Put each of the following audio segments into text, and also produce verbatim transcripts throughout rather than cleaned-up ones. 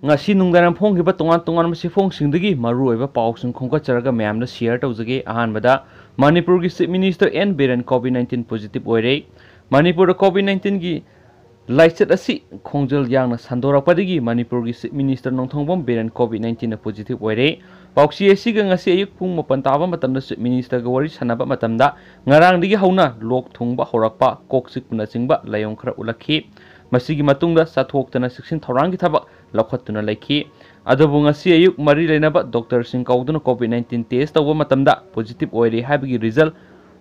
ꯉꯁꯤ ꯅꯨꯡꯗꯥꯡ ꯐꯣꯡꯈꯤꯕ ꯇꯣꯉꯥꯟ ꯇꯣꯉꯥꯟꯕ ꯆꯦꯐꯣꯡꯁꯤꯡꯗꯒꯤ ꯃꯔꯨꯑꯣꯏꯕ ꯄꯥꯎꯁꯤꯡ ꯈꯣꯝꯒꯠꯆꯔꯒ ꯃꯌꯥꯝꯗ share ꯇꯧꯖꯒꯦ꯫ ꯑꯍꯥꯟꯕꯗ, ꯃꯅꯤꯄꯨꯔꯒꯤ Chief Minister N Biren COVID nineteen positive ꯑꯣꯏꯔꯦ꯫ ꯃꯅꯤꯄꯨꯔꯗ COVID nineteenꯒꯤ ꯂꯥꯏꯆꯠ ꯑꯁꯤ ꯈꯣꯡꯖꯦꯜ ꯌꯥꯡꯅ ꯁꯟꯗꯣꯔꯛꯄꯗꯒꯤ ꯃꯅꯤꯄꯨꯔꯒꯤ Chief Minister ꯅꯣꯡꯊꯣꯡꯕꯝ ꯕꯤꯔꯦꯟ COVID nineteenꯅ positive ꯑꯣꯏꯔꯦ꯫ ꯄꯥꯎꯆꯦ ꯑꯁꯤꯒ ꯉꯁꯤ ꯑꯌꯨꯛ ꯄꯨꯡ ꯃꯥꯄꯟ ꯇꯥꯕ ꯃꯇꯝꯗ Chief Ministerꯒ ꯋꯥꯔꯤ ꯁꯥꯟꯅꯕ ꯃꯇꯝꯗ ꯉꯔꯥꯡꯗꯒꯤ ꯍꯧꯅ ꯂꯣꯛ ꯊꯨꯡꯕ ꯍꯧꯔꯛꯄ, ꯀꯣꯛ ꯆꯤꯛꯄꯅꯆꯤꯡꯕ ꯂꯥꯏꯑꯣꯡ ꯈꯔ ꯎꯠꯂꯛꯈꯤ꯫ ꯃꯁꯤꯒꯤ ꯃꯇꯨꯡꯗ ꯆꯠꯊꯣꯛꯇꯅ ꯆꯦꯛꯁꯤꯟ ꯊꯧꯔꯥꯡꯒꯤ ꯊꯕꯛ ꯂꯧꯈꯠꯇꯨꯅ ꯂꯩꯈꯤ꯫ ꯑꯗꯨꯕꯨ ꯉꯁꯤ ꯑꯌꯨꯛ ꯃꯔꯤ ꯂꯩꯅꯕ doctorꯁꯤꯡ ꯀꯧꯗꯨꯅ COVID nineteen test ꯇꯧꯕ ꯃꯇꯝꯗ positive ꯑꯣꯏꯔꯦ ꯍꯥꯏꯕꯒꯤ result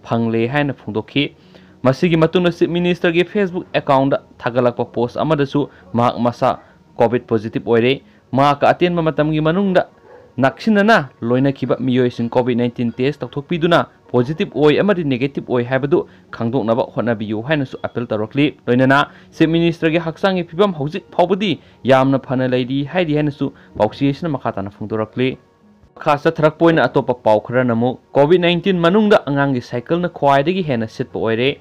ꯐꯪꯂꯦ ꯍꯥꯏꯅ ꯐꯣꯡꯗꯣꯛꯈꯤ꯫ ꯃꯁꯤꯒꯤ ꯃꯇꯨꯡꯗ Chief Ministerꯒꯤ Facebook accountꯇ ꯊꯥꯒꯠꯂꯛꯄ post ꯑꯃꯗꯁꯨ ꯃꯍꯥꯛ ꯃꯁꯥ COVID positive ꯑꯣꯏꯔꯦ꯫ ꯃꯍꯥꯛꯀ ꯑꯇꯦꯟꯕ ꯃꯇꯝꯒꯤ ꯃꯅꯨꯡꯗ ꯅꯛꯁꯤꯟꯅꯅ ꯂꯣꯏꯅꯈꯤꯕ ꯃꯤꯑꯣꯏꯁꯤꯡ COVID nineteen test ꯇꯧꯊꯣꯛꯄꯤꯗꯨꯅ positive ꯑꯣꯏ ꯑꯃꯗꯤ negative ꯑꯣꯏ ꯍꯥꯏꯕꯗꯨ ꯈꯪꯗꯣꯛꯅꯕ ꯍꯣꯠꯅꯕꯤꯌꯨ ꯍꯥꯏꯅꯁꯨ appeal ꯇꯧꯔꯛꯂꯤ꯫ ꯂꯣꯏꯅꯅ Chief Ministerꯒꯤ ꯍꯛꯆꯥꯡꯒꯤ ꯐꯤꯕꯝ ꯍꯧꯖꯤꯛ ꯐꯥꯎꯕꯗꯤ ꯌꯥꯝꯅ ꯐꯅ ꯂꯩꯔꯤ ꯍꯥꯏꯔꯤ ꯍꯥꯏꯅꯁꯨ ꯄꯥꯎꯆꯦ ꯑꯁꯤꯅ ꯃꯈꯥ ꯇꯥꯅ ꯐꯣꯡꯗꯣꯔꯛꯂꯤ꯫ ꯃꯈꯥ ꯆꯠꯊꯔꯛꯄ ꯑꯣꯏꯅ ꯑꯇꯣꯞꯄ ꯄꯥꯎ ꯈꯔꯅ ꯑꯃꯨꯛ COVID nineteen ꯃꯅꯨꯡꯗ ꯑꯉꯥꯡꯒꯤ cycleꯅ ꯈ꯭ꯋꯥꯏꯗꯒꯤ ꯍꯦꯟꯅ ꯁꯤꯠꯄ ꯑꯣꯏꯔꯦ꯫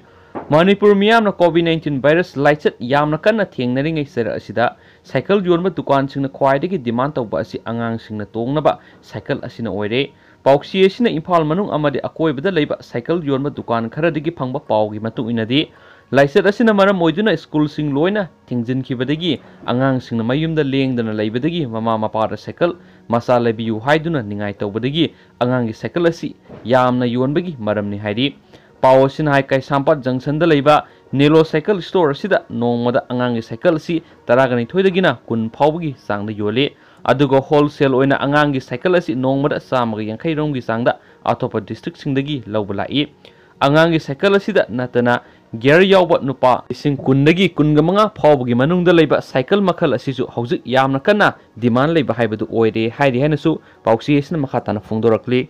ꯃꯅꯤꯄꯨꯔ ꯃꯤꯌꯥꯝꯅ COVID nineteen virus ꯂꯥꯏꯆꯠ ꯌꯥꯝꯅ ꯀꯟꯅ ꯊꯦꯡꯅꯔꯤꯉꯩ ꯆꯩꯔꯛ ꯑꯁꯤꯗ cycle ꯌꯣꯟꯕ ꯗꯨꯀꯥꯟꯁꯤꯡꯅ ꯈ꯭ꯋꯥꯏꯗꯒꯤ demand ꯇꯧꯕ ꯑꯁꯤ ꯑꯉꯥꯡꯁꯤꯡꯅ ꯇꯣꯡꯅꯕ cycle ꯑꯁꯤꯅ ꯑꯣꯏꯔꯦ꯫ ꯄꯥꯎꯆꯦ ꯑꯁꯤꯅ ꯏꯝꯐꯥꯜ ꯃꯅꯨꯡ ꯑꯃꯗꯤ ꯑꯀꯣꯏꯕꯗ ꯂꯩꯕ cycle ꯌꯣꯟꯕ ꯗꯨꯀꯥꯟ ꯈꯔꯗꯒꯤ ꯐꯪꯕ ꯄꯥꯎꯒꯤ ꯃꯇꯨꯡ ꯏꯟꯅꯗꯤ, ꯂꯥꯏꯆꯠ ꯑꯁꯤꯅ ꯃꯔꯝ ꯑꯣꯏꯗꯨꯅ ꯁ꯭ꯀꯨꯜꯁꯤꯡ ꯂꯣꯏꯅ ꯊꯤꯡꯖꯤꯟꯈꯤꯕꯗꯒꯤ ꯑꯉꯥꯡꯁꯤꯡꯅ ꯃꯌꯨꯝꯗ ꯂꯦꯡꯗꯅ ꯂꯩꯕꯗꯒꯤ ꯃꯃꯥ ꯃꯄꯥꯗ cycle ꯃꯆꯥ ꯂꯩꯕꯤꯌꯨ ꯍꯥꯏꯗꯨꯅ ꯅꯤꯡꯉꯥꯏ ꯇꯧꯕꯗꯒꯤ ꯑꯉꯥꯡꯒꯤ cycle ꯑꯁꯤ ꯌꯥꯝꯅ ꯌꯣꯟꯕꯒꯤ ꯃꯔꯝꯅꯤ ꯍꯥꯏꯔꯤ꯫ ꯄꯥꯎ ꯑꯁꯤꯅ ꯍꯥꯏ, ꯀꯩꯁꯥꯝꯄꯥꯠ junctionꯗ ꯂꯩꯕ Nelo cycle store ꯑꯁꯤꯗ ꯅꯣꯡꯃꯗ ꯑꯉꯥꯡꯒꯤ cycle ꯑꯁꯤ ꯇꯔꯥꯒ ꯅꯤꯊꯣꯏꯗꯒꯤꯅ ꯀꯨꯟ ꯐꯥꯎꯕꯒꯤ ꯆꯥꯡꯗ ꯌꯣꯜꯂꯤ꯫ ꯑꯗꯨꯒ wholesale ꯑꯣꯏꯅ ꯑꯉꯥꯡꯒꯤ cycle ꯑꯁꯤ ꯅꯣꯡꯃꯗ ꯆꯥꯝꯃꯒ ꯌꯥꯡꯈꯩ ꯔꯣꯝꯒꯤ ꯆꯥꯡꯗ ꯑꯇꯣꯞꯄ districtꯁꯤꯡꯗꯒꯤ ꯂꯧꯕ ꯂꯥꯛꯏ꯫ ꯑꯉꯥꯡꯒꯤ cycle ꯑꯁꯤꯗ ꯅꯠꯇꯅ gear ꯌꯥꯎꯕ ꯅꯨꯄꯥ ꯂꯤꯁꯤꯡ ꯀꯨꯟꯗꯒꯤ ꯀꯨꯟꯒ ꯃꯉꯥ ꯐꯥꯎꯕꯒꯤ ꯃꯅꯨꯡꯗ ꯂꯩꯕ cycle ꯃꯈꯜ ꯑꯁꯤꯁꯨ ꯍꯧꯖꯤꯛ ꯌꯥꯝꯅ ꯀꯟꯅ demand ꯂꯩꯕ ꯍꯥꯏꯕꯗꯨ ꯑꯣꯏꯔꯦ ꯍꯥꯏꯔꯤ ꯍꯥꯏꯅꯁꯨ ꯄꯥꯎꯆꯦ ꯑꯁꯤꯅ ꯃꯈꯥ ꯇꯥꯅ ꯐꯣꯡꯗꯣꯔꯛꯂꯤ꯫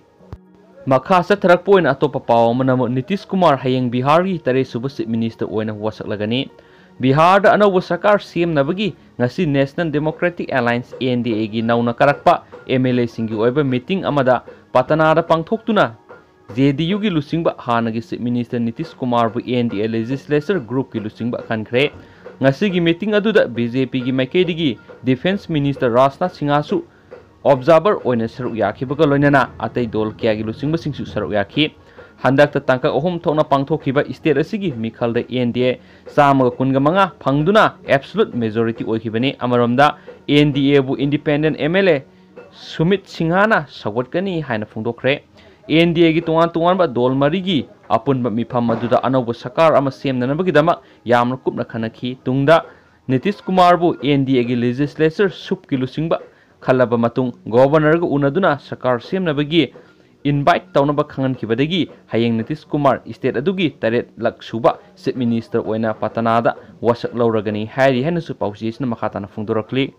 ꯃꯈꯥ ꯆꯠꯊꯔꯛꯄ ꯑꯣꯏꯅ ꯑꯇꯣꯞꯄ ꯄꯥꯎ ꯑꯃꯅ ꯑꯃꯨꯛ ꯅꯤꯇꯤꯁ ꯀꯨꯃꯥꯔ ꯍꯌꯦꯡ ꯕꯤꯍꯥꯔꯒꯤ ꯇꯔꯦꯠꯁꯨꯕ Chief Minister ꯑꯣꯏꯅ ꯋꯥꯁꯛꯂꯒꯅꯤ꯫ ꯕꯤꯍꯥꯔꯗ ꯑꯅꯧꯕ ꯁꯔꯀꯥꯔ ꯁꯦꯝꯅꯕꯒꯤ ꯉꯁꯤ National Democratic Alliance, NDAꯒꯤ ꯅꯧꯅ ꯀꯥꯔꯛꯄ MLAꯁꯤꯡꯒꯤ ꯑꯣꯏꯕ meeting ꯑꯃꯗ ꯄꯇꯅꯥꯗ ꯄꯥꯡꯊꯣꯛꯇꯨꯅ JDUꯒꯤ ꯂꯨꯆꯤꯡꯕ ꯍꯥꯟꯅꯒꯤ Chief Minister Nitish ꯀꯨꯃꯥꯔꯕꯨ NDA legislature groupꯀꯤ ꯂꯨꯆꯤꯡꯕ ꯈꯟꯈ꯭ꯔꯦ꯫ ꯉꯁꯤꯒꯤ ꯃꯤꯇꯤꯡ ꯑꯗꯨꯗ ꯕꯤ ꯖꯦ ꯄꯤꯒꯤ ꯃꯥꯏꯀꯩꯗꯒꯤ ꯗꯤꯐꯦꯟꯁ ꯃꯤꯅꯤꯁꯇꯔ ꯔꯥꯖꯅꯥꯊ ꯁꯤꯡꯍꯁꯨ ꯑꯣꯕꯖꯥꯔꯚꯔ ꯑꯣꯏꯅ ꯁꯔꯨꯛ ꯌꯥꯈꯤꯕꯒ ꯂꯣꯏꯅꯅ ꯑꯇꯩ ꯗꯣꯜ ꯀꯌꯥꯒꯤ ꯂꯨꯆꯤꯡꯕꯁꯤꯡꯁꯨ ꯁꯔꯨꯛ ꯌꯥꯈꯤ꯫ ꯍꯟꯗꯛꯇ ꯇꯥꯡꯀꯛ ꯑꯍꯨꯝ ꯊꯣꯛꯅ ꯄꯥꯡꯊꯣꯛꯈꯤꯕ ꯁ꯭ꯇꯦꯠ ꯑꯁꯤꯒꯤ ꯃꯤꯈꯜꯗ ꯑꯦꯟ ꯗꯤ ꯑꯦ ꯆꯥꯝꯃꯒ ꯀꯨꯟꯒ ꯃꯉꯥ ꯐꯪꯗꯨꯅ ꯑꯦꯕꯁꯣꯂꯨꯠ ꯃꯦꯖꯣꯔꯤꯇꯤ ꯑꯣꯏꯈꯤꯕꯅꯤ꯫ ꯑꯃꯔꯣꯝꯗ, ꯑꯦꯟ ꯗꯤ ꯑꯦꯕꯨ independent M L A Sumit ꯁꯤꯡꯍꯅ ꯁꯧꯒꯠꯀꯅꯤ ꯍꯥꯏꯅ ꯐꯣꯡꯗꯣꯛꯈ꯭ꯔꯦ꯫ ꯑꯦꯟ ꯗꯤ ꯑꯦꯒꯤ ꯇꯣꯉꯥꯟ ꯇꯣꯉꯥꯟꯕ ꯗꯣꯜ ꯃꯔꯤꯒꯤ ꯑꯄꯨꯟꯕ ꯃꯤꯐꯝ ꯑꯗꯨꯗ ꯑꯅꯧꯕ ꯁꯔꯀꯥꯔ ꯑꯃ ꯁꯦꯝꯅꯅꯕꯒꯤꯗꯃꯛ ꯌꯥꯝꯅ ꯀꯨꯞꯅ ꯈꯟꯅꯈꯤ꯫ ꯇꯨꯡꯗ ꯅꯤꯇꯤꯁ ꯀꯨꯃꯥꯔꯕꯨ ꯑꯦꯟ ꯗꯤ ꯑꯦꯒꯤ ꯂꯦꯖꯤꯁꯂꯦꯆꯔ ꯁꯨꯞꯀꯤ ꯂꯨꯆꯤꯡꯕ ꯈꯜꯂꯕ ꯃꯇꯨꯡ, ꯒꯣꯚꯔꯅꯔꯒ ꯎꯅꯗꯨꯅ ꯁꯔꯀꯥꯔ ꯁꯦꯝꯅꯕꯒꯤ ꯏꯟꯚꯥꯏꯠ ꯇꯧꯅꯕ ꯈꯪꯍꯟꯈꯤꯕꯗꯒꯤ ꯍꯌꯦꯡ ꯅꯤꯇꯤꯁ ꯀꯨꯃꯥꯔ ꯁ꯭ꯇꯦꯠ ꯑꯗꯨꯒꯤ ꯇꯔꯦꯠꯂꯛ ꯁꯨꯕ ꯆꯤꯐ ꯃꯤꯅꯤꯁꯇꯔ ꯑꯣꯏꯅ ꯄꯇꯅꯥꯗ ꯋꯥꯁꯛ ꯂꯧꯔꯒꯅꯤ ꯍꯥꯏꯔꯤ ꯍꯥꯏꯅꯁꯨ ꯄꯥꯎꯆꯦ ꯑꯁꯤꯅ ꯃꯈꯥ ꯇꯥꯅ ꯐꯣꯡꯗꯣꯔꯛꯂꯤ꯫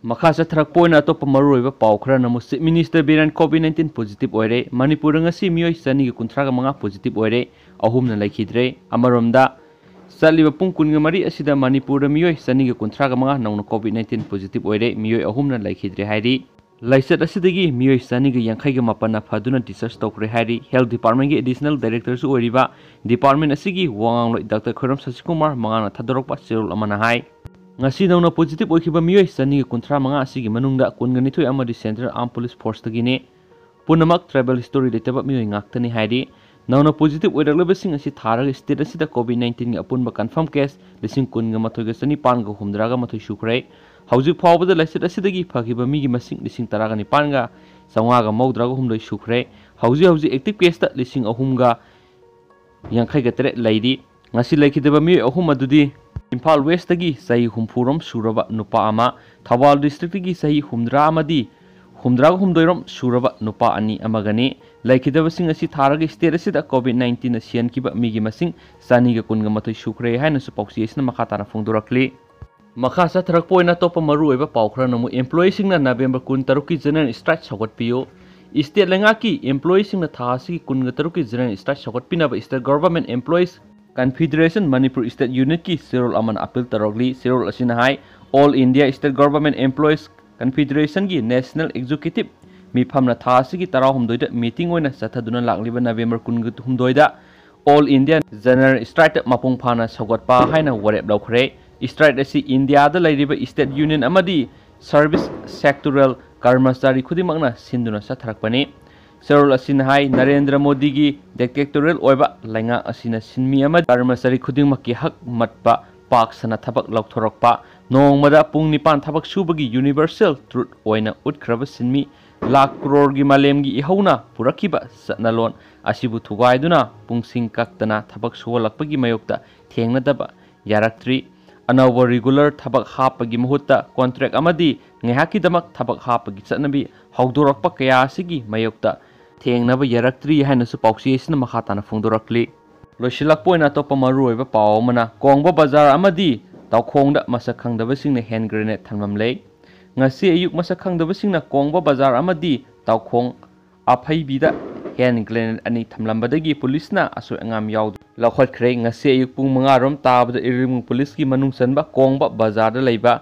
ꯃꯈꯥ ꯆꯠꯊꯔꯛꯄ ꯑꯣꯏꯅ ꯑꯇꯣꯞꯄ ꯃꯔꯨꯑꯣꯏꯕ ꯄꯥꯎ ꯈꯔꯅ ꯑꯃꯨꯛ, chief minister Biren COVID nineteen positive ꯑꯣꯏꯔꯦ꯫ ꯃꯅꯤꯄꯨꯔꯗ ꯉꯁꯤ ꯃꯤꯑꯣꯏ ꯆꯅꯤꯒ ꯀꯨꯟꯊ꯭ꯔꯥꯒ ꯃꯉꯥ ꯄꯣꯖꯤꯇꯤꯚ ꯑꯣꯏꯔꯦ, ꯑꯍꯨꯝꯅ ꯂꯩꯈꯤꯗ꯭ꯔꯦ꯫ ꯑꯃꯔꯣꯝꯗ, ꯆꯠꯂꯤꯕ ꯄꯨꯡ ꯀꯨꯟꯒ ꯃꯔꯤ ꯑꯁꯤꯗ ꯃꯅꯤꯄꯨꯔꯗ ꯃꯤꯑꯣꯏ ꯆꯅꯤꯒ ꯀꯨꯟꯊ꯭ꯔꯥꯒ ꯃꯉꯥ ꯅꯧꯅ ꯀꯣꯚꯤꯗ ꯅꯥꯏꯟꯇꯤꯟ ꯄꯣꯖꯤꯇꯤꯚ ꯑꯣꯏꯔꯦ, ꯃꯤꯑꯣꯏ ꯑꯍꯨꯝꯅ ꯂꯩꯈꯤꯗ꯭ꯔꯦ ꯍꯥꯏꯔꯤ꯫ ꯂꯥꯏꯆꯠ ꯑꯁꯤꯗꯒꯤ ꯃꯤꯑꯣꯏ ꯆꯅꯤꯒ ꯌꯥꯡꯈꯩꯒ ꯃꯥꯄꯟꯅ ꯐꯗꯨꯅ ꯗꯤꯁꯆꯥꯔꯖ ꯇꯧꯈ꯭ꯔꯦ ꯍꯥꯏꯔꯤ꯫ ꯍꯦꯜꯊ ꯗꯤꯄꯥꯔꯠꯃꯦꯟꯒꯤ ꯑꯦꯗꯤꯁꯅꯦꯜ ꯗꯥꯏꯔꯦꯛꯇꯔꯁꯨ ꯑꯣꯏꯔꯤꯕ ꯗꯤꯄꯥꯔꯠꯃꯦꯟ ꯑꯁꯤꯒꯤ ꯋꯥ ꯉꯥꯡꯂꯣꯏ ꯗꯥꯛꯇꯔ ꯈꯣꯏꯔꯝ ꯁꯁꯤꯀꯨꯃꯥꯔ ꯃꯉꯥꯡꯅ ꯊꯥꯗꯣꯔꯛꯄ ꯆꯦꯔꯣꯜ ꯑꯃꯅ ꯍꯥꯏ, ꯉꯁꯤ ꯅꯧꯅ ꯄꯣꯖꯤꯇꯤꯚ ꯑꯣꯏꯈꯤꯕ ꯃꯤꯑꯣꯏ ꯆꯅꯤꯒ ꯀꯨꯟꯊ꯭ꯔꯥ ꯃꯉꯥ ꯑꯁꯤꯒꯤ ꯃꯅꯨꯡꯗ ꯀꯨꯟꯒ ꯅꯤꯊꯣꯏ ꯑꯃꯗꯤ ꯁꯦꯟꯇ꯭ꯔꯦꯜ ꯑꯥꯔꯝ ꯄꯨꯂꯤꯁ ꯐꯣꯔꯁꯇꯒꯤꯅꯤ꯫ ꯄꯨꯝꯅꯃꯛ ꯇ꯭ꯔꯥꯏꯕꯦꯜ ꯍꯤꯁꯇꯣꯔꯤ ꯂꯩꯇꯕ ꯃꯤꯑꯣꯏ ꯉꯥꯛꯇꯅꯤ ꯍꯥꯏꯔꯤ꯫ ꯅꯧꯅ ꯄꯣꯖꯤꯇꯤꯚ ꯑꯣꯏꯔꯛꯂꯤꯕꯁꯤꯡ ꯑꯁꯤ ꯊꯥꯔꯒ ꯁ꯭ꯇꯦꯠ ꯑꯁꯤꯗ ꯀꯣꯚꯤꯗ ꯅꯥꯏꯟꯇꯤꯟꯒꯤ ꯑꯄꯨꯟꯕ ꯀꯟꯐꯥꯔꯝ ꯀꯦꯁ ꯂꯤꯁꯤꯡ ꯀꯨꯟꯒ ꯃꯥꯊꯣꯏꯒ ꯆꯅꯤꯄꯥꯟꯒ ꯍꯨꯝꯗ꯭ꯔꯥꯒ ꯃꯥꯊꯣꯏ ꯁꯨꯈ꯭ꯔꯦ꯫ ꯍꯧꯖꯤꯛ ꯐꯥꯎꯕꯗ ꯂꯥꯏꯆꯠ ꯑꯁꯤꯗꯒꯤ ꯐꯈꯤꯕ ꯃꯤꯒꯤ ꯃꯁꯤꯡ ꯂꯤꯁꯤꯡ ꯇꯔꯥꯒ ꯅꯤꯄꯥꯟꯒ ꯆꯥꯝꯃꯉꯥꯒ ꯃꯧꯗ꯭ꯔꯥꯒ ꯍꯨꯝꯗꯣꯏ ꯁꯨꯈ꯭ꯔꯦ꯫ ꯍꯧꯖꯤꯛ ꯍꯧꯖꯤꯛ ꯑꯦꯛꯇꯤꯚ ꯀꯦꯁꯇ ꯂꯤꯁꯤꯡ ꯑꯍꯨꯝꯒ ꯌꯥꯡꯈꯩꯒ ꯇꯔꯦꯠ ꯂꯩꯔꯤ꯫ ꯉꯁꯤ ꯂꯩꯈꯤꯗꯕ ꯃꯤꯑꯣꯏ ꯑꯍꯨꯝ ꯑꯗꯨꯗꯤ ꯏꯝꯐꯥꯜ ꯋꯦꯁꯇꯒꯤ ꯆꯍꯤ ꯍꯨꯝꯐꯨꯔꯣꯝ ꯁꯨꯔꯕ ꯅꯨꯄꯥ ꯑꯃ, ꯊꯧꯕꯥꯜ ꯗꯤꯁꯇ꯭ꯔꯤꯛꯇꯒꯤ ꯆꯍꯤ ꯍꯨꯝꯗ꯭ꯔꯥ ꯑꯃꯗꯤ ꯍꯨꯝꯗ꯭ꯔꯥꯒ ꯍꯨꯝꯗꯣꯏꯔꯣꯝ ꯁꯨꯔꯕ ꯅꯨꯄꯥ ꯑꯅꯤ ꯑꯃꯒꯅꯤ꯫ ꯂꯩꯈꯤꯗꯕꯁꯤꯡ ꯑꯁꯤ ꯊꯥꯔꯒ ꯁ꯭ꯇꯦꯠ ꯑꯁꯤꯗ ꯀꯣꯚꯤꯗ ꯅꯥꯏꯟꯇꯤꯟꯅ ꯁꯤꯍꯟꯈꯤꯕ ꯃꯤꯒꯤ ꯃꯁꯤꯡ ꯆꯅꯤꯒ ꯀꯨꯟꯒ ꯃꯥꯊꯣꯏ ꯁꯨꯈ꯭ꯔꯦ ꯍꯥꯏꯅꯁꯨ ꯄꯥꯎꯆꯦ ꯑꯁꯤꯅ ꯃꯈꯥ ꯇꯥꯅ ꯐꯣꯡꯗꯣꯔꯛꯂꯤ꯫ ꯃꯈꯥ ꯆꯠꯊꯔꯛꯄ ꯑꯣꯏꯅ ꯑꯇꯣꯞꯄ ꯃꯔꯨꯑꯣꯏꯕ ꯄꯥꯎ ꯈꯔꯅ ꯑꯃꯨꯛ, ꯑꯦꯝꯄ꯭ꯂꯣꯌꯤꯁꯤꯡꯅ ꯅꯕꯦꯝꯕꯔ ꯀꯨꯟ ꯇꯔꯨꯛꯀꯤ ꯖꯦꯅꯔꯦꯜ ꯁ꯭ꯇ꯭ꯔꯥꯏꯛ ꯁꯧꯒꯠꯄꯤꯌꯨ꯫ ꯁ꯭ꯇꯦꯠ ꯂꯩꯉꯥꯛꯀꯤ ꯑꯦꯝꯄ꯭ꯂꯣꯌꯤꯁꯤꯡꯅ ꯊꯥ ꯑꯁꯤꯒꯤ ꯀꯨꯟꯒ ꯇꯔꯨꯛꯀꯤ ꯖꯦꯅꯔꯦꯜ ꯁ꯭ꯇ꯭ꯔꯥꯏꯛ ꯁꯧꯒꯠꯄꯤꯅꯕ state government employees confederation Manipur state ꯌꯨꯅꯤꯠꯀꯤ ꯆꯦꯔꯣꯜ ꯑꯃꯅ ꯑꯄꯤꯜ ꯇꯧꯔꯛꯂꯤ꯫ ꯆꯦꯔꯣꯜ ꯑꯁꯤꯅ ꯍꯥꯏ, all India state government employees ꯀꯟꯐꯤꯗꯔꯦꯁꯟꯒꯤ ꯅꯦꯁꯅꯦꯜ ꯑꯦꯛꯖꯤꯀ꯭ꯌꯨꯇꯤꯚ ꯃꯤꯐꯝꯅ ꯊꯥ ꯑꯁꯤꯒꯤ ꯇꯔꯥꯍꯨꯝꯗꯣꯏꯗ ꯃꯤꯇꯤꯡ ꯑꯣꯏꯅ ꯆꯠꯊꯗꯨꯅ ꯂꯥꯛꯂꯤꯕ ꯅꯕꯦꯝꯕꯔ ꯀꯨꯟꯍꯨꯝꯗꯣꯏꯗ ꯑꯣꯜ ꯏꯟꯗꯤꯌꯥ ꯖꯦꯅꯔꯦꯜ ꯁ꯭ꯇ꯭ꯔꯥꯏꯛꯇ ꯃꯄꯨꯡ ꯐꯥꯅ ꯁꯧꯒꯠꯄ ꯍꯥꯏꯅ ꯋꯥꯔꯦꯞ ꯂꯧꯈ꯭ꯔꯦ꯫ Strike ꯑꯁꯤ ꯏꯟꯗꯤꯌꯥꯗ ꯂꯩꯔꯤꯕ state union ꯑꯃꯗꯤ service sectoral ꯀꯔꯃꯆꯥꯔꯤ ꯈꯨꯗꯤꯡꯃꯛꯅ ꯁꯤꯟꯗꯨꯅ ꯆꯠꯊꯔꯛꯄꯅꯤ꯫ ꯆꯦꯔꯣꯜ ꯑꯁꯤꯅ ꯍꯥꯏ, ꯅꯔꯦꯟꯗ꯭ꯔ ꯃꯣꯗꯤꯒꯤ dictatorial ꯑꯣꯏꯕ ꯂꯩꯉꯥꯛ ꯑꯁꯤꯅ ꯁꯤꯟꯃꯤ ꯑꯃꯗꯤ ꯀꯔꯃꯆꯥꯔꯤ ꯈꯨꯗꯤꯡꯃꯛꯀꯤ ꯍꯛ ꯃꯠꯄ, ꯄꯥꯛ ꯁꯟꯅ ꯊꯕꯛ ꯂꯧꯊꯣꯔꯛꯄ, ꯅꯣꯡꯃꯗ ꯄꯨꯡ ꯅꯤꯄꯥꯟ ꯊꯕꯛ ꯁꯨꯕꯒꯤ universal truth ꯑꯣꯏꯅ ꯎꯠꯈ꯭ꯔꯕ ꯁꯤꯟꯃꯤ ꯂꯥꯈ ꯀ꯭ꯔꯣꯔꯒꯤ ꯃꯥꯂꯦꯝꯒꯤ ꯏꯍꯧꯅ ꯄꯨꯔꯛꯈꯤꯕ ꯆꯠꯅꯂꯣꯟ ꯑꯁꯤꯕꯨ ꯊꯨꯒꯥꯏꯗꯨꯅ ꯄꯨꯡꯁꯤꯡ ꯀꯛꯇꯅ ꯊꯕꯛ ꯁꯨꯍꯜꯂꯛꯄꯒꯤ ꯃꯥꯌꯣꯛꯇ ꯊꯦꯡꯅꯗꯕ ꯌꯥꯔꯛꯇ꯭ꯔꯤ꯫ ꯑꯅꯧꯕ regular ꯊꯕꯛ ꯍꯥꯞꯄꯒꯤ ꯃꯍꯨꯠꯇ contract ꯑꯃꯗꯤ ꯉꯥꯏꯍꯥꯛꯀꯤꯗꯃꯛ ꯊꯕꯛ ꯍꯥꯞꯄꯒꯤ ꯆꯠꯅꯕꯤ ꯍꯧꯗꯣꯔꯛꯄ ꯀꯌꯥ ꯑꯁꯤꯒꯤ ꯃꯥꯌꯣꯛꯇ ꯊꯦꯡꯅꯕ ꯌꯥꯔꯛꯇ꯭ꯔꯤ ꯍꯥꯏꯅꯁꯨ ꯄꯥꯎꯆꯦ ꯑꯁꯤꯅ ꯃꯈꯥ ꯇꯥꯅ ꯐꯣꯡꯗꯣꯔꯛꯂꯤ꯫ ꯂꯣꯏꯁꯤꯜꯂꯛꯄ ꯑꯣꯏꯅ ꯑꯇꯣꯞꯄ ꯃꯔꯨꯑꯣꯏꯕ ꯄꯥꯎ ꯑꯃꯅ, ꯀꯣꯡꯕ ꯕꯖꯥꯔ ꯑꯃꯗꯤ ꯇꯥꯎꯈꯣꯡꯗ ꯃꯁꯛ ꯈꯪꯗꯕꯁꯤꯡꯅ hand grenade ꯊꯝꯂꯝꯂꯦ꯫ ꯉꯁꯤ ꯑꯌꯨꯛ ꯃꯁꯛ ꯈꯪꯗꯕꯁꯤꯡꯅ ꯀꯣꯡꯕ ꯕꯖꯥꯔ ꯑꯃꯗꯤ ꯇꯥꯎꯈꯣꯡ ꯑꯐꯩꯕꯤꯗ hand grenade ꯑꯅꯤ ꯊꯝꯂꯝꯕꯗꯒꯤ ꯄꯨꯂꯤꯁꯅ ꯑꯁꯣꯏ ꯑꯉꯥꯝ ꯌꯥꯎꯗꯅ ꯂꯧꯈꯠꯈ꯭ꯔꯦ꯫ ꯉꯁꯤ ꯑꯌꯨꯛ ꯄꯨꯡ ꯃꯉꯥ ꯔꯣꯝ ꯇꯥꯕꯗ ꯏꯔꯤꯜꯕꯨꯡ ꯄꯨꯂꯤꯁꯀꯤ ꯃꯅꯨꯡ ꯆꯟꯕ ꯀꯣꯡꯕ ꯕꯖꯥꯔꯗ ꯂꯩꯕ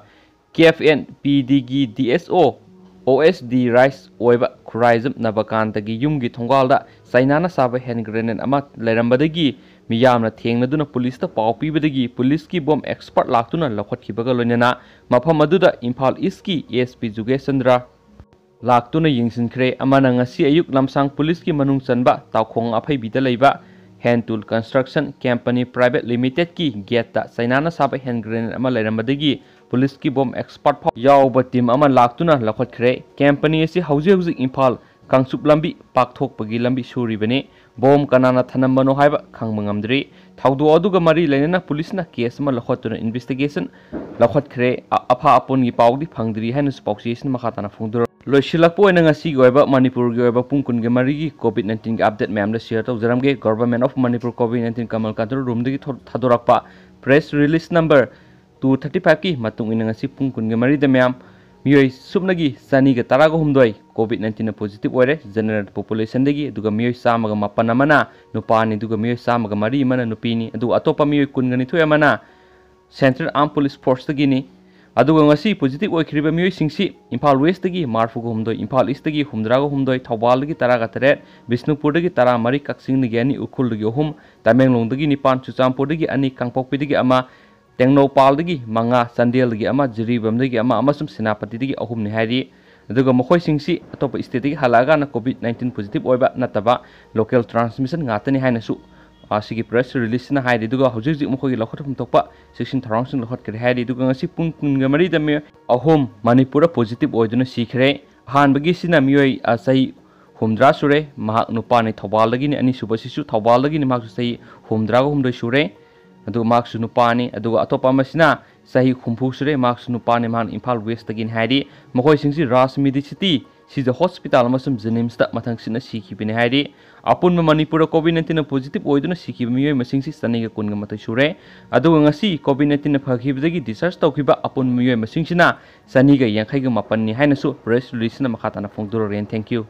ꯀꯦ F N P ꯗꯤꯒꯤ D S ꯑꯣ ꯑꯣ ꯑꯦꯁ ꯗꯤ ꯔꯥꯏꯁ ꯑꯣꯏꯕ ꯈꯨꯔꯥꯏꯖꯝ ꯅꯕꯀꯥꯟꯇꯒꯤ ꯌꯨꯝꯒꯤ ꯊꯣꯡꯒꯥꯜꯗ ꯆꯥꯏꯅꯥꯅ ꯁꯥꯕ hand grenade ꯑꯃ ꯂꯩꯔꯝꯕꯗꯒꯤ ꯃꯤꯌꯥꯝꯅ ꯊꯦꯡꯅꯗꯨꯅ ꯄꯨꯂꯤꯁꯇ ꯄꯥꯎ ꯄꯤꯕꯗꯒꯤ ꯄꯨꯂꯤꯁꯀꯤ bomb expert ꯂꯥꯛꯇꯨꯅ ꯂꯧꯈꯠꯈꯤꯕꯒ ꯂꯣꯏꯅꯅ ꯃꯐꯝ ꯑꯗꯨꯗ ꯏꯝꯐꯥꯜ ꯏꯁꯀꯤ ꯑꯦꯁ ꯄꯤ ꯖꯨꯒꯦꯁ ꯆꯟꯗ꯭ꯔ ꯂꯥꯛꯇꯨꯅ ꯌꯦꯡꯁꯤꯟꯈ꯭ꯔꯦ꯫ ꯑꯃꯅ ꯉꯁꯤ ꯑꯌꯨꯛ ꯂꯝꯁꯥꯡ ꯄꯨꯂꯤꯁꯀꯤ ꯃꯅꯨꯡ ꯆꯟꯕ ꯇꯥꯎꯈꯣꯡ ꯑꯐꯩꯕꯤꯗ ꯂꯩꯕ ꯍꯦꯟ ꯇꯨꯜ ꯀꯟꯁꯇ꯭ꯔꯛꯁꯟ ꯀꯝꯄꯅꯤ ꯄ꯭ꯔꯥꯏꯚꯦꯠ ꯂꯤꯃꯤꯇꯦꯗꯀꯤ ꯒꯦꯠꯇ ꯆꯥꯏꯅꯥꯅ ꯁꯥꯕ hand grenade ꯑꯃ ꯂꯩꯔꯝꯕꯗꯒꯤ ꯄꯨꯂꯤꯁꯀꯤ bomb expert ꯐꯥꯎ ꯌꯥꯎꯕ team ꯑꯃ ꯂꯥꯛꯇꯨꯅ ꯂꯧꯈꯠꯈ꯭ꯔꯦ꯫ ꯀꯝꯄꯅꯤ ꯑꯁꯤ ꯍꯧꯖꯤꯛ ꯍꯧꯖꯤꯛ ꯏꯝꯐꯥꯜ ꯀꯥꯡꯆꯨꯞ ꯂꯝꯕꯤ ꯄꯥꯛꯊꯣꯛꯄꯒꯤ ꯂꯝꯕꯤ ꯁꯨꯔꯤꯕꯅꯤ꯫ Bomb ꯀꯅꯥꯅ ꯊꯅꯝꯕꯅꯣ ꯍꯥꯏꯕ ꯈꯪꯕ ꯉꯝꯗ꯭ꯔꯤ꯫ ꯊꯧꯗꯣꯛ ꯑꯗꯨꯒ ꯃꯔꯤ ꯂꯩꯅꯅ ꯄꯨꯂꯤꯁꯅ case ꯑꯃ ꯂꯧꯈꯠꯇꯨꯅ investigation ꯂꯧꯈꯠꯈ꯭ꯔꯦ꯫ ꯑ-, ꯑꯐ ꯑꯄꯨꯟꯒꯤ ꯄꯥꯎꯗꯤ ꯐꯪꯗ꯭ꯔꯤ ꯍꯥꯏꯅꯁꯨ ꯄꯥꯎꯆꯦꯁꯤꯅ ꯃꯈꯥ ꯇꯥꯅ ꯐꯣꯡꯗꯣꯔꯛ꯫ ꯂꯣꯏꯁꯤꯜꯂꯛꯄ ꯑꯣꯏꯅ ꯉꯁꯤꯒꯤ ꯑꯣꯏꯕ ꯃꯅꯤꯄꯨꯔꯒꯤ ꯑꯣꯏꯕ ꯄꯨꯡ ꯀꯨꯟꯒꯤ ꯃꯔꯤꯒꯤ COVID nineteen ꯒꯤ update ꯃꯌꯥꯝꯗ share ꯇꯧꯖꯔꯝꯒꯦ꯫ Government of Manipur COVID nineteen Kamal control room ꯗꯒꯤ ꯊꯣ-, ꯊꯥꯗꯣꯔꯛꯄ press release number two thirty five ꯀꯤ ꯃꯇꯨꯡ ꯏꯟꯅ ꯉꯁꯤ ꯄꯨꯡ ꯀꯨꯟꯒ ꯃꯔꯤꯗ ꯃꯌꯥꯝ ꯃꯤꯑꯣꯏ ꯁꯨꯞꯅꯒꯤ ꯆꯅꯤꯒ ꯇꯔꯥꯒ ꯍꯨꯝꯗꯣꯏ COVID nineteen ꯅ positive ꯑꯣꯏꯔꯦ general population ꯗꯒꯤ, ꯑꯗꯨꯒ ꯃꯤꯑꯣꯏ ꯆꯥꯝꯃꯒ ꯃꯥꯄꯟ ꯑꯃꯅ ꯅꯨꯄꯥꯅꯤ, ꯑꯗꯨꯒ ꯃꯤꯑꯣꯏ ꯆꯥꯝꯃꯒ ꯃꯔꯤ ꯑꯃꯅ ꯅꯨꯄꯤꯅꯤ, ꯑꯗꯨꯒ ꯑꯇꯣꯞꯄ ꯃꯤꯑꯣꯏ ꯀꯨꯟꯒ ꯅꯤꯊꯣꯏ ꯑꯃꯅ Central Armed Police Force ꯇꯒꯤꯅꯤ꯫ ꯑꯗꯨꯒ ꯉꯁꯤ positive ꯑꯣꯏꯈꯤꯔꯤꯕ ꯃꯤꯑꯣꯏꯁꯤꯡꯁꯤ ꯏꯝꯐꯥꯜ West ꯇꯒꯤ ꯃꯔꯤꯐꯨꯒ ꯍꯨꯝꯗꯣꯏ, ꯏꯝꯐꯥꯜ East ꯇꯒꯤ ꯍꯨꯝꯗ꯭ꯔꯥꯒ ꯍꯨꯝꯗꯣꯏ, ꯊꯧꯕꯥꯜꯗꯒꯤ ꯇꯔꯥꯒ ꯇꯔꯦꯠ, ꯕꯤꯁꯅꯨꯄꯨꯔꯗꯒꯤ ꯇꯔꯥꯃꯔꯤ, ꯀꯛꯆꯤꯡꯗꯒꯤ ꯑꯅꯤ, ꯎꯈ꯭ꯔꯨꯜꯗꯒꯤ ꯑꯍꯨꯝ, ꯇꯃꯦꯡꯂꯣꯡꯗꯒꯤ ꯅꯤꯄꯥꯟ, ꯆꯨꯔꯆꯥꯟꯄꯨꯔꯗꯒꯤ ꯑꯅꯤ, ꯀꯥꯡꯄꯣꯛꯄꯤꯗꯒꯤ ꯑꯃ, ꯇꯦꯡꯅꯧꯄꯥꯜꯗꯒꯤ ꯃꯉꯥ, ꯆꯥꯟꯗꯦꯜꯗꯒꯤ ꯑꯃ, ꯖꯤꯔꯤꯕꯥꯝꯗꯒꯤ ꯑꯃ ꯑꯃꯁꯨꯡ ꯁꯦꯅꯥꯄꯇꯤꯗꯒꯤ ꯑꯍꯨꯝꯅꯤ ꯍꯥꯏꯔꯤ꯫ ꯑꯗꯨꯒ ꯃꯈꯣꯏꯁꯤꯡꯁꯤ ꯑꯇꯣꯞꯄ stateꯇꯒꯤ ꯍꯜꯂꯛꯑꯀꯥꯟꯗ COVID nineteen positive ꯑꯣꯏꯕ ꯅꯠꯇꯕ local transmission ꯉꯥꯛꯇꯅꯤ ꯍꯥꯏꯅꯁꯨ ꯑꯁꯤꯒꯤ press releaseꯁꯤꯅ ꯍꯥꯏꯔꯤ꯫ ꯑꯗꯨꯒ ꯍꯧꯖꯤꯛ ꯍꯧꯖꯤꯛ ꯃꯈꯣꯏꯒꯤ ꯂꯧꯈꯠꯐꯝ ꯊꯣꯛꯄ ꯆꯦꯛꯁꯤꯟ ꯊꯧꯔꯥꯡꯁꯤꯡ ꯂꯧꯈꯠꯈ꯭ꯔꯦ ꯍꯥꯏꯔꯤ꯫ ꯑꯗꯨꯒ ꯉꯁꯤ ꯄꯨꯡ ꯀꯨꯟꯒ ꯃꯔꯤꯗ ꯃꯤꯑꯣꯏ ꯑꯍꯨꯝ ꯃꯅꯤꯄꯨꯔꯗ positive ꯑꯣꯏꯗꯨꯅ ꯁꯤꯈ꯭ꯔꯦ꯫ ꯑꯍꯥꯟꯕꯒꯤꯁꯤꯅ ꯃꯤꯑꯣꯏ, ꯑ, ꯆꯍꯤ ꯍꯨꯝꯗ꯭ꯔꯥ ꯁꯨꯔꯦ, ꯃꯍꯥꯛ ꯅꯨꯄꯥꯅꯤ, ꯊꯧꯕꯥꯜꯗꯒꯤꯅꯤ꯫ ꯑꯅꯤꯁꯨꯕꯁꯤꯁꯨ ꯊꯧꯕꯥꯜꯗꯒꯤꯅꯤ, ꯃꯍꯥꯛꯁꯨ ꯆꯍꯤ ꯍꯨꯝꯗ꯭ꯔꯥꯒ ꯍꯨꯝꯗꯣꯏ ꯁꯨꯔꯦ꯫ ꯑꯗꯨꯒ ꯃꯍꯥꯛꯁꯨ ꯅꯨꯄꯥꯅꯤ꯫ ꯑꯗꯨꯒ ꯑꯇꯣꯞꯄ ꯑꯃꯁꯤꯅ ꯆꯍꯤ ꯍꯨꯝꯐꯨ ꯁꯨꯔꯦ, ꯃꯍꯥꯛꯁꯨ ꯅꯨꯄꯥꯅꯤ, ꯃꯍꯥꯛꯅ ꯏꯝꯐꯥꯜ Westꯇꯒꯤꯅꯤ ꯍꯥꯏꯔꯤ꯫ ꯃꯈꯣꯏꯁꯤꯡꯁꯤ ꯔꯥꯖ ꯃꯦꯗꯤꯁꯤꯇꯤ ꯁꯤꯖ ꯍꯣꯁꯄꯤꯇꯥꯜ ꯑꯃꯁꯨꯡ ꯖꯦꯅꯤꯝꯁꯇ ꯃꯊꯪꯁꯤꯠꯅ ꯁꯤꯈꯤꯕꯅꯤ ꯍꯥꯏꯔꯤ꯫ ꯑꯄꯨꯟꯕ ꯃꯅꯤꯄꯨꯔꯗ COVID nineteenꯅ positive ꯑꯣꯏꯗꯨꯅ ꯁꯤꯈꯤꯕ ꯃꯤꯑꯣꯏ ꯃꯁꯤꯡꯁꯤ ꯆꯅꯤꯒ ꯀꯨꯟꯒ ꯃꯥꯊꯣꯏ ꯁꯨꯔꯦ꯫ ꯑꯗꯨꯒ ꯉꯁꯤ COVID nineteenꯅ ꯐꯈꯤꯕꯗꯒꯤ discharge ꯇꯧꯈꯤꯕ ꯑꯄꯨꯟꯕ ꯃꯤꯑꯣꯏ ꯃꯁꯤꯡꯁꯤꯅ ꯆꯅꯤꯒ ꯌꯥꯡꯈꯩꯒ ꯃꯥꯄꯟꯅꯤ ꯍꯥꯏꯅꯁꯨ press releaseꯅ ꯃꯈꯥ ꯇꯥꯅ ꯐꯣꯡꯗꯣꯔꯛꯂꯦ꯫ Thank you꯫